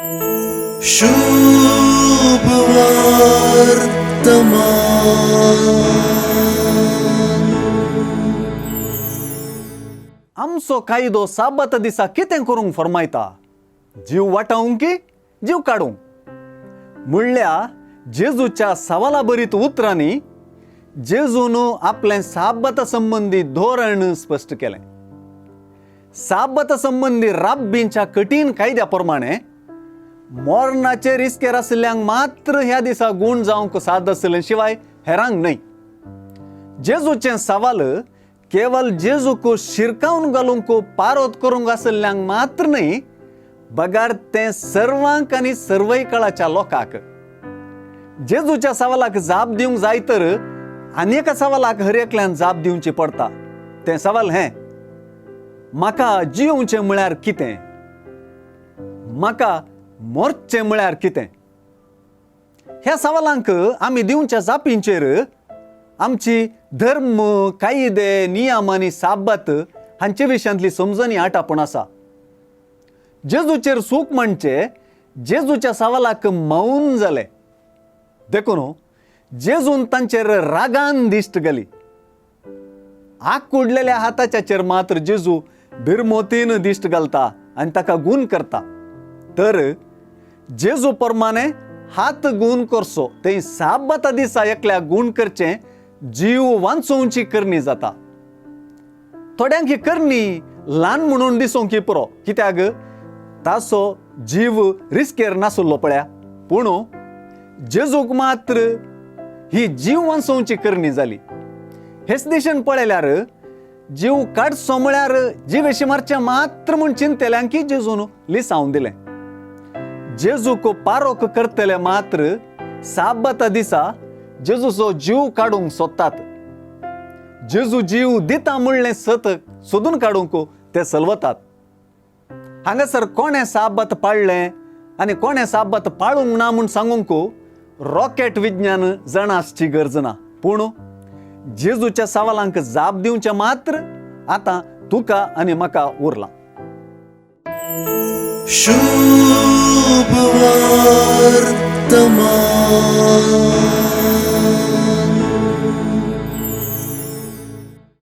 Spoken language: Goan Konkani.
शुभ वर्तमान. आमचो कायदो साबात दिसा कितें करूंक फर्मायता? जीव वाटावंक की जीव काडूंक? म्हणल्या जेजूच्या सवाला भरीत उतरांनी जेजून आपलें साबाता संबंदी धोरण स्पश्ट केलें. साबाता संबंदी राब्बींच्या कठीण कायद्या प्रमाणे मरणाचे रिस्केर आशिल्ल्यांक मात्र ह्या दिसा गूण जावंक साद आशिल्लें, शिवाय हेरांक न्हय. जेजूचें सवाल केवल जेजूक शिरकावन घालूंक पारोत करूंक आशिल्ल्यांक मात्र न्हय, बगार तें सर्वांक आनी सर्वय काळाच्या लोकांक. जेजूच्या सवालाक जाप दिवंक जाय तर आनी एका सवालाक हर एकल्यान जाप दिवची पडटा. तें सवाल हें, म्हाका जियोवचें म्हळ्यार कितें? म्हाका मोरचें म्हळ्यार कितें? ह्या सवालांक आमी दिवच्या जापींचेर आमची धर्म, कायदे, नियम आनी साबात हांचे विशयांतली समजणी आटापून आसा. जेजूचेर चूक म्हणचे जेजूच्या सवालाक मौन जालें. देखून जेजून तांचेर रागान दिश्ट घाली. आकुडलेल्या हाताच्याचेर मात्र जेजू भिरमोतीन दिश्ट घालता आनी ताका गूण करता. तर जेजू प्रमाणे हात गूण करचो ते साबाता दिसा एकल्या गूण करचें जीव वांचोवची करणी जाता. थोड्यांक ही करणी ल्हान म्हणून दिसूंक पुरो, कित्याक ताचो जीव रिस्केर नासलो पळया. पूण जेजूक मात्र ही जीव वांचोवची करणी जाली. हेच दिशेन पळयल्यार जीव काडचो म्हळ्यार जिवेशी मारचें मात्र म्हूण चिंतल्यांक जेजून लिसावन दिलें. जेजूक पारोख करतले मात्र साबाता दिसा जेजूचो जीव काडूंक सोदतात. जेजू जीव दिता म्हणलें सत सोदून काडूंक ते सलवतात. हांगासर कोणें साबात पाळ्ळें आनी कोणें साबात पाळूंक ना म्हूण सांगूंक रॉकेट विज्ञान जाणा आसची गरज ना. पूण जेजूच्या सवालांक जाप दिवचें मात्र आतां तुका आनी म्हाका उरलां. शुभ वर्तमान.